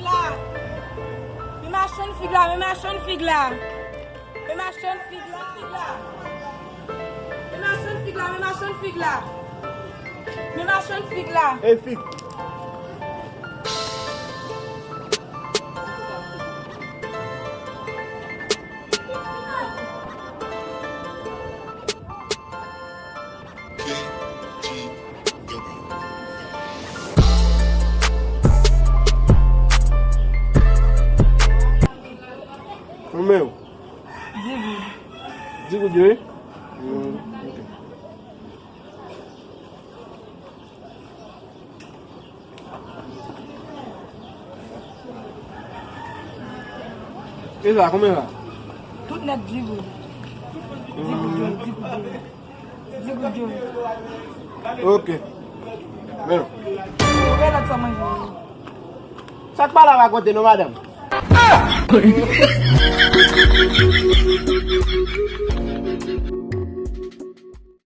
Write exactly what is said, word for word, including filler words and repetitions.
la. Men machann fig la, men machann fig la. Men machann fig la, fig la. Men machann fig la, men machann fig la. Men machann fig la. Ey, fig. Konbyen? Di goud. Di goud, wi? Hmm, ok. E sa, konbyen sa? Tout nèt di goud. Di goud, Johnny, di goud, Johnny. Di goud, Johnny. Ok. Men. Ou gen lòt sa manje? Sa k pa la rakonte non, madanm?